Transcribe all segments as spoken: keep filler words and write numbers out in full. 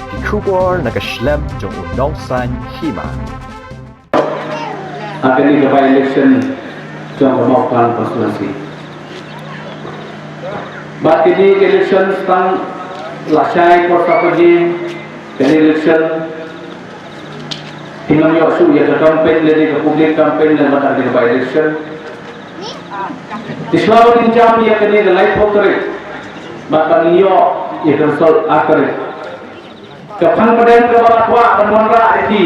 Ki khubor na ka shlem jong u nongsan hima. Ha kane ka by-election jong ka Mawphlang constituency. Bad kane ka election tang lashai por sa pagi kane election. Phi nang ïoh shuh ïa ka campaign lane ka public campaign lane bad kane ka by-election. Te shuwa ba ngin jam ïa kane ka laiphew tarik bad ba ngin ïoh ïa ka result ar tarik. Ka pang pdeng kaba la kwah ban wanrah ïa phi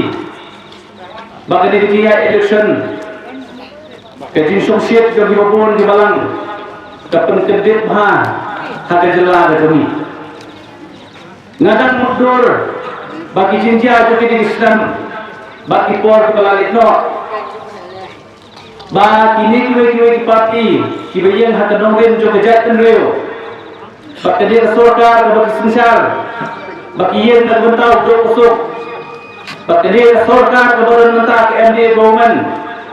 ba kane ka jingïaid election, ka jingsngewsih jong kiba bun kiba lang ka pynkyndit bha ha ka jylla ka jong ngi. Nga dang mutdur ba ki jingjia jong kine ki snem bad ki por kiba la leit noh, ba kine kiwei kiwei ki party kiba ïeng ha ka nongrim jong ka jaitbynriew, ba ka dei ka sorkar kaba ki synshar ba ki ïeng na ka bynta u duk u suk, ba ka dei ka sorkar kaba don mynta ka M D A government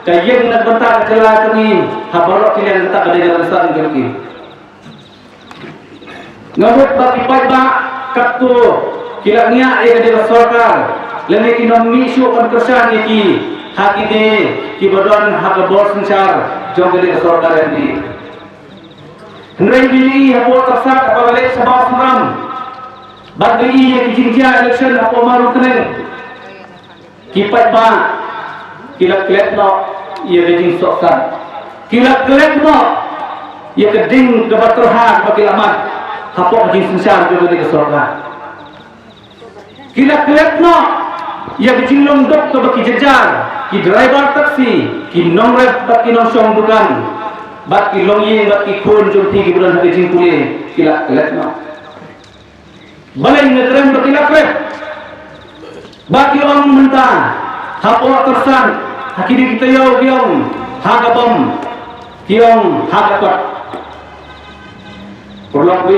ka ïeng na ka bynta ka jylla jong ngi ha baroh ki liang, kata ka dei ka rynsan jong ki. Nga mut ba ki paidbah katto ki la ngiah ïa ka dei ka sorkar lane ki nongmih shuh ban kyrshan ïa ki ha kine kiba don ha ka bor synshar jong ka dei ka sorkar M D A. Hynrei ngi ïohi hapoh ka sap kaba la leit shabar sumram bad ngi ïohi ïa ki jingjia election hapoh Mawryngkneng. Ki paidbah ki la klet noh ïa ka jingsohsat, ki la klet noh ïa ka ding kaba tyrha kaba ki la mad hapoh ka jingsynshar jong ka dei ka sorkar. Ki la klet noh ïa ka jinglong duk kaba ki jynjar, ki driver taxi, ki nongrep bad ki nongshong dukan, bad ki longïing bad ki khun jong phi kiba don ha ka jingpule, ki la klet noh. Balei nga kren ba ki la klet? Ba ki ong mynta hapoh Tyrsad ha kine ki taïew ki ong ha ka bom, ki ong ha ka kot. Paralok,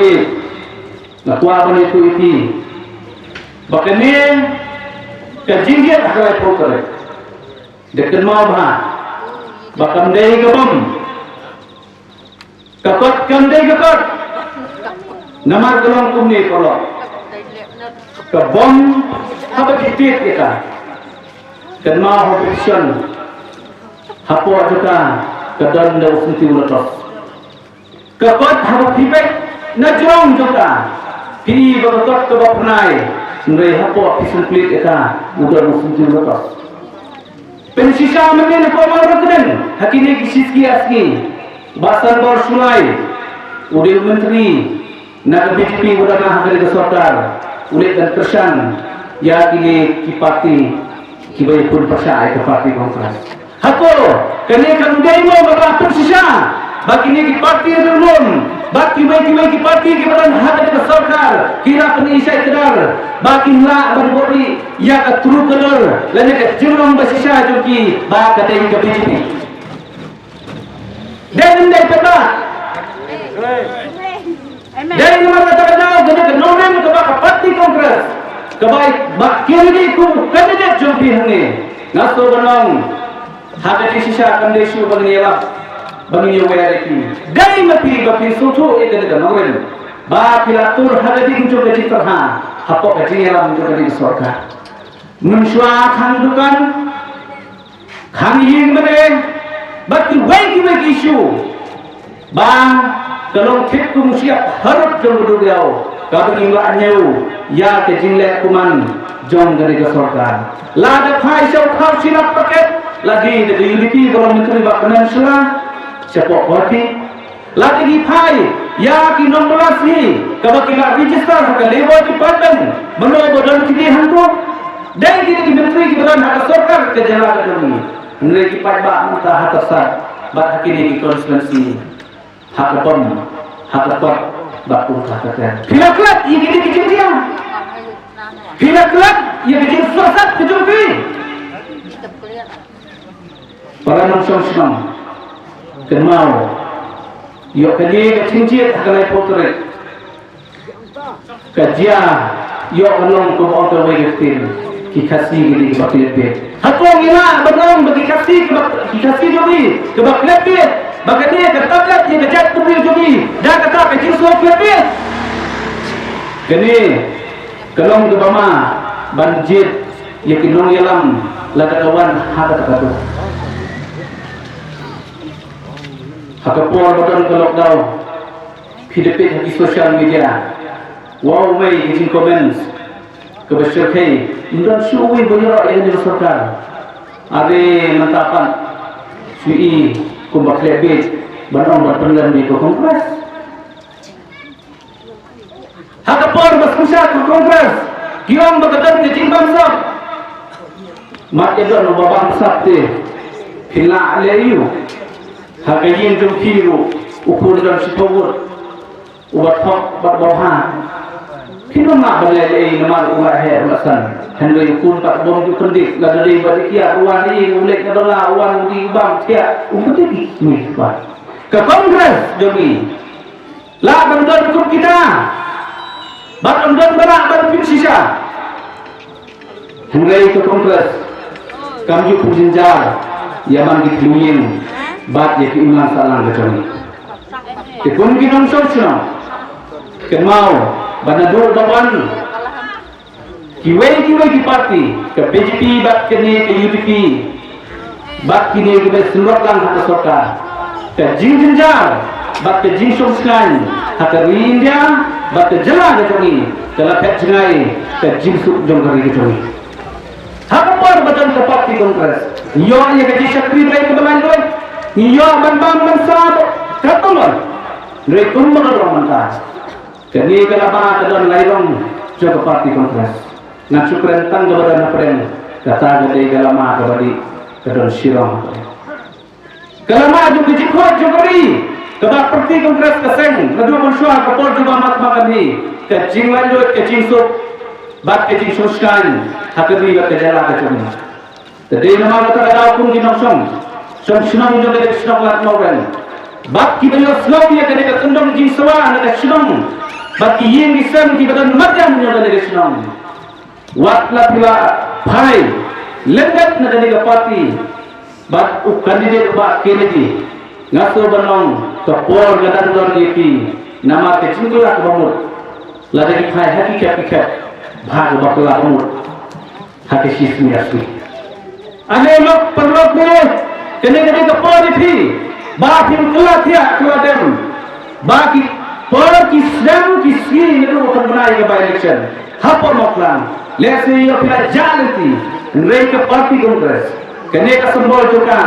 nga kwah ban ïathuh ïa phi ba kane ka jingïaid ha ka laiphew tarik, da kynmaw bha ba kam dei ka bom. Ka kot kam dei ka kot. Namar ka long kumne, paralok. Ka bom haba phi tied ïa ka, kynmaw ha petition, hapoh jong ka ka don da u syntiew latos. Ka kot haba phi peit na jrong jong ka, phi i ba ka kot kaba pynai, hynrei hapoh phi sngewklik ïa ka u don u syntiew latos. Pynshisha mynnin hapoh Mawryngkneng ha kine ki shispah sngi, Bah Sanbor Shullai, u dei u myntri na ka B J P uba don ha kane ka sorkar, u leit ban kyrshan ïa kine ki parti kiba ïakhun pyrshah ïa ka parti Congress. Hato kane kam dei mo ba la pynshisha ba kine ki parti riewlum bad kiwei kiwei ki parti kiba don ha kane ka sorkar ki la pynshai kdar ba kin lah ban buh ïa ka true colour lane ka jinglong ba shisha jong ki ba ka dei ka B J P? Dei ne ym dei, paidbah? Dei namar kata ka daw kane ka nongrim kaba ka parti Congress kaba ba kin dei kum u candidate jong phi hangne. Nga sngewbha ban ong ha ka jingshisha kam dei shuh ba ngin ïalap, ba ngin ïawer ïa ki. Dei ma phi ba phi sngewthuh ïa kane ka nongrim ba phi la tur ha ka ding jong ka jingtyrha hapoh ka jingïalam jong kane ka sorkar. Mynshuwa khang dukan, khang ïing bad bad kiwei kiwei ki issue ba ka long thik kum u shyiap harud jong ka duriaw kaba ngim lah ñiew ïa ka jingleh kuman jong kane ka sorkar. Lada phai sha u khaw shi lak paket, la dei da ka U D P ba long myntri Bah Kmen Shylla shapoh Guwahati. Lada ngi phai ïa ki nongbylla sngi kaba ki la register ha ka Labour Department, mano ba don kine hangto? Dei kine ki myntri kiba don ha ka sorkar ka jylla ka jong ngi. Hynrei ki paidbah mynta ha Tyrsad bad ha kine ki constituency, ha ka bom, ha ka kot bad kumta ter ter. Phi la klet ïa kine ki jingtieng? Phi la klet ïa ki jingsohsat ka jong phi? Para nongshong shnong, kynmaw, ïoh kane ka jingjied ha ka laiphew tarik ka jia, ïoh ka long kumba ong kawei ka ktien, ki Khasi ki dei kiba klet beit. Hato ngi lah ban ong ba ki Khasi kiba, ki Khasi jong ngi kiba klet beit, ba kane ka tablet ïa ka jaitbynriew jong ngi da kata ka jingsngew klet beit? Kane Ka long kaba ma ban jied ïa ki nongïalam lada ka wan ha kata ka duk. Ha ka por ba don ka lockdown, phi da peit ha ki social media, wow, mei ki jingcomments kaba shyrkhei, ym don shuh uwei ba ïaroh ïa kane ka sorkar. Are mynta pat shu i kumba khleh bieit ban ong ban pynlem ïa ka Congress. Ha ka por ba sngewsih ka Congress ki ong ba ka don ka jingbamsap. Mat ïa don uba bamsap te phin lah leh aïu? Ha ka ïing jong phi ruh u khun don shiphew ngut, uba thok bad uba bha. Phin ym lah ban leh leh ei namar u la heh u la san. Hynrei u khun pat bym ju kyndit, lada dei ba dei kiad u wan ïa u leit na bylla, u wan u dih u bam thiah, u kyndit ïa u. Ka Congress jong ngi lah ban don kum kita, bad ym don ba lah ban pynshisha. Hynrei ka Congress kam ju pynjynjar ïa man ki thliew ïing bad ïa ki imlang sahlang ka jong ngi. Te kum ki nongshong shnong, kynmaw ba naduh ba wan kiwei kiwei ki party, ka B J P bad kane ka U D P bad kine kiba sngewbha lang ha ka sorkar, ka jingjynjar bad ka jingshong shngaiñ ha ka ri India bad ka jylla ka jong ngi ka la phet jngai ka jingsuk jong ka ri ka jong ngi. Ha ka por ba don ka party Congress, ngi ïoh ïa ka jingshakri ba ïa kaba laitluid, ngi ïoh ban bam ban sah katkum ka. Hynrei kumba ka long mynta, kane ka lama ka don lai rong jong ka party Congress. Ngan shu kren tang kaba don hapdeng, kata ka dei ka lama kaba dih, ka don shirong hapdeng. Ka lama jong ka jingkhuid jong ka ri kaba party Congress ka seng naduh mynshuwa ka por jong u Mahatma Gandhi, ka jinglaitluid, ka jingsuk bad ka jingshong shngaiñ ha ka ri bad ka jylla ka jong ngi. Te dei namar kata ka daw kum ki nongshong, shong shnong jong ka shnong Lad Mawreng bad kiba ïohsngew ïa kane ka kyndong jingsawa na ka shnong bad ki ïing ki sem kiba don marjan jong kane ka shnong, wat la phi la phai lyndet na kane ka party bad u candidate u Bah Kennedy, nga sngew ban ong ka por ka dang don ïa phi, namar ka jingkylla kaba mut, lada ki phai ha ki khep ki khep, bha kaba kylla ba mut ha ka shi sngi ar sngi. Ane lok paralok ne, kane ka dei ka por ïa phi ba phin kylla thiah kylla dem, ba ki por ki snem ki sngi naduh ba kan bna ïa ka by election hapoh Mawklang, lehse ïoh phi la jah lynti. Hynrei ka party Congress, kane ka symbol jong ka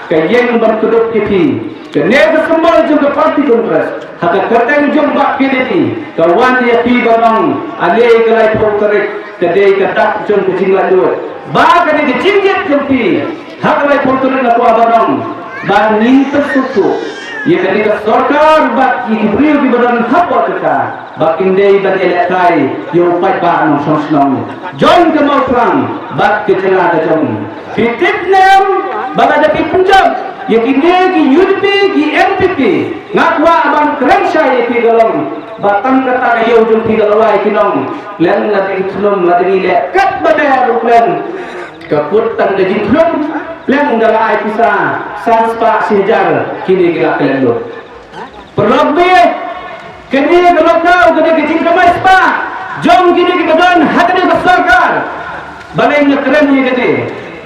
ka ïeng ban kdup ïa phi. Kane ka symbol jong ka party Congress ha ka kyrteng jong Bah Kennedy ka wan ïa phi ban ong, ale ka laiphew tarik ka dei ka dak jong ka jinglaitluid. Ba kane ka jingjied jong phi ha ka laiphew tarik nga kwah ban ong ba ngin pynsngewthuh ïa kane ka sorkar bad ïa ki briew kiba don hapoh jaka ba kin dei ban ïalehkai ïa u paidbah nongshong shnong jong ka Mawklang bad ka jylla ka jong ngi. Phi tip ne em ba lada phi pynjop ïa kine ki U D P, ki N P P, nga kwah ban kren shai ïa phi ka long ba tang kata ka ïew jong phi ka lawei ki nong, leng lada ki thlum, lada ngi leh katba dei ruh leng. Ka kut tang ka jingthlum, leng da la ai pisa san spah shi hajar, kine ki la klet lut. Paralok, kane ka lockdown ka dei ka jingkamai spah jong kine kiba don ha kane ka sorkar. Balei nga kren ïa kane?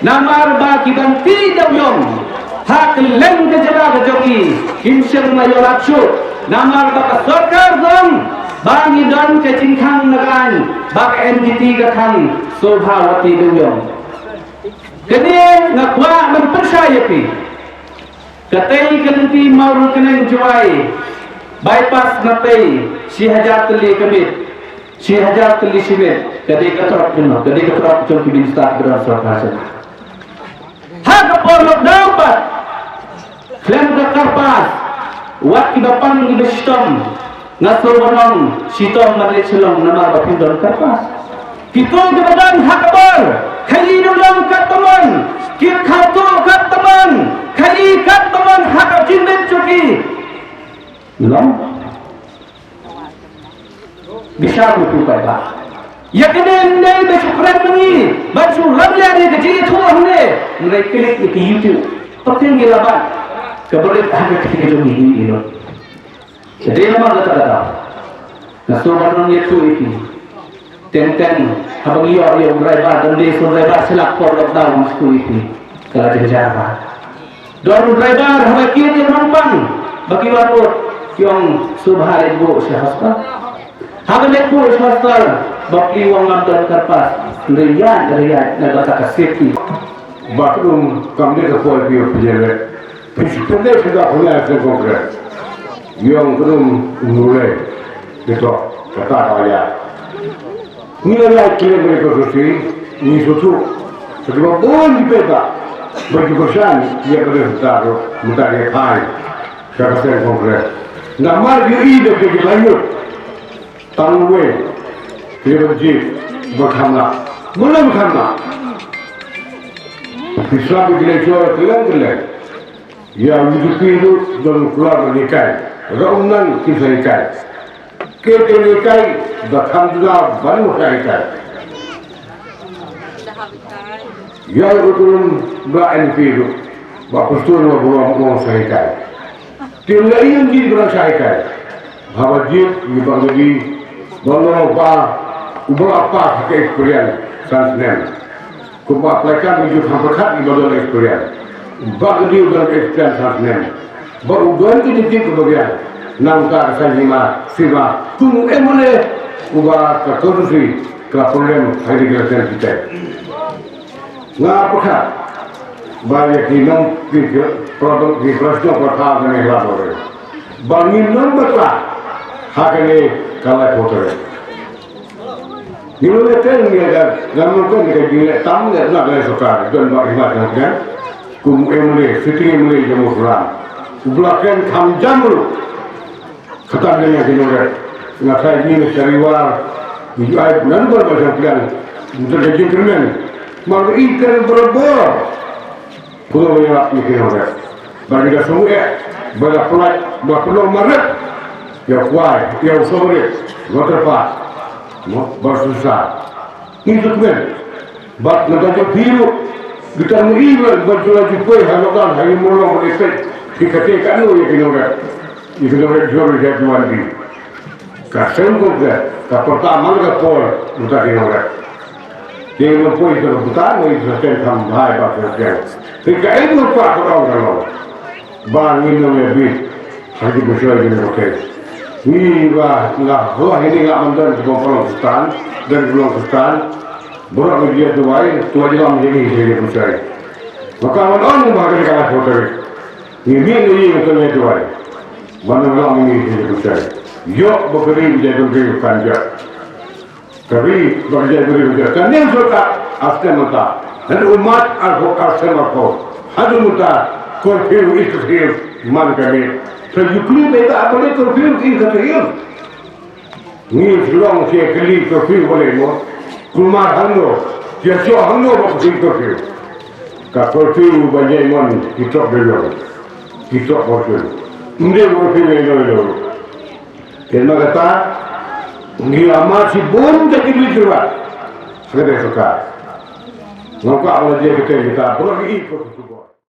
Namar ba ki ban tih dewïong ha kylleng ka jylla ka jong ngi kim shym la ïoh lad shuh. Namar ba ka sorkar ka ong ba ngi don ka jingkhang na ka aiñ, ba ka N G T ka khang sngewbha wat tih dewïong. Kane nga kwah ban pynshai ïa phi. Katei ka lynti Mawryngkneng Jowai, bypass, na tei shi hajar tylli ka miet, shi hajar tylli shi miet, ka dei ka trok jong, ka dei ka trok jong ki minister kiba don sorkar jong. Ha ka por lockdown pat, khlem ka kyrpad, wat kiba pang kiba shitom, nga sngew ban ong shitom ban leit Shillong namar ba phin don kyrpad. Kito kiba don ha ka bor, khaii dewïong katba mon, ki khaw tuh katba mon, khaii katba mon ha ka jingbit jong ki. Long. Bishar u tu kai ba. Ïa kane ym dei ba shu kren ma ngi, ba shu lam leh ïa ka jingïathuh hangne. Hynrei klik ïa ka YouTube. Pateng ïa la ba. Ka barit ha ka kti ka jong ngi ïa ïa. Ka dei namar kata ka daw. Nga sngew ban ïathuh ïa ki. Teng teng haba ngi ïoh ïa u driver, don dei u driver sha lak por lockdown sku iti. Ka la jynjar ba don u driver haba kit ïa u nongpang ba ki wan ot, ki ong sngewbha leit buh sha hospital. Haba leit buh sha hospital ba pli u ong ngam don kyrpad. Riat riat na kata ka safety. Ba khlem kam dei ka poi phi ïoh phi ïaleh. Phi shu pyndep sha ka pynïaid sha Congress. Ïong khlem nulei. Dei to kata ka ïa. Ngi la ïaid khlem ngi ko susi, ngi suthu. Sa kiba bun ki peta. Ba ki kyrshan ïa ka dei sutadu mynta ïa phai sha ka seng Congress. Namar ki ïohi da ki la ïoh. Tang wei, ki ba jied ba kham lah. Mula ba kham lah. Ki sap ki leh jor kylleng kylleng. Ïa U D P ruh don khlem ban hikai. Ra um nang ki sa hikai. Ki te hikai ba kham jula ban sa hikai. Ïa u turum ba N P ruh ba pastor ba burom ong sa hikai. Te la ïa ngi ba sa hikai. Haba jied ngi ba ngi ba long ba u ba pa ka experience san snem. Kumba pelajar ngi ju kham pyrkhat ngi ba don experience. Ba ngi ju don experience san snem. Ba u don ki jied ki ba biang. Nangta ka sa ngi ma sima kum M L A uba ka constituency ka problem ha ri ka sen kita. Nga pyrkhat ba ïa ki nong ki, ki problem ki prasno ka tha ka ne la bore. Ba ngi nong ba tha ha ka ne ka la potre. Ngi nong ïa ten ngi ga ga nong ka ngi ka jing le tam le na ka le sokar don ba ri ma ka ne. Kum M L A, sitting M L A jong u Pran. U Blaken kham jam ruh. Kata ka ïa ki nongrep. Nga trai ni na Shariwar. Ni ai nan ba ba jam plan. Ni ka jingkyrmen. Mar i kren barabor. Kuno ba ïa ni ki nongrep. Ba ni ka sungu eh. Ba la pelai. Ba kuno marep. Ïa kwai. Ïa usore. Water park. Mo ba susah. Ngi tu kmen. Bad nga ba jop hiru. Kita ngi ba ba jula jupoi ha lokan ha ngi molong ba ipet. Ki kate ka anu ya ki nongrep. Ya ki nongrep jor ya juan bi. Ka sem ko ke ka pertama ka por uta ki nongrep. Ki nongrep poi ka buta ngi sa sem kam hai ba ka sem. Ki ka enu pa ko ong ka long. Ba ngi nong ya bi. Ha ki bushoi ki nong hotel. Ngi ba nga ho hini nga mandon ki bong kolong Kristan, dan kolong Kristan. Borok ngi dia tuai, tuai dia ngi ngi ngi bushoi. Maka man on ba ka ka hotel. Ngi ngi ngi ngi tuai tuai. Mana ngi ngi ngi bushoi. Yo ba ka ri dia tuai kan dia. Ka ri ba ka jai ba ri ba ka ning sorkar aste mata. Hadu umat arko aste marko. Hadu mata curfew is curfew man ka ni. Sa yukli ba ita apa ni curfew is curfew. Ni long sia kli curfew ba le mo. Kumar hangno. Sia sio hangno ba curfew curfew. Ka curfew ba jai mon kitok de yo. Kitok ba curfew. Mde curfew ne no no. Kena kata ngi amat shibun ka jingli jurwa. Sede suka. Ngam ka ala je kete kita bro ngi iko tu bor.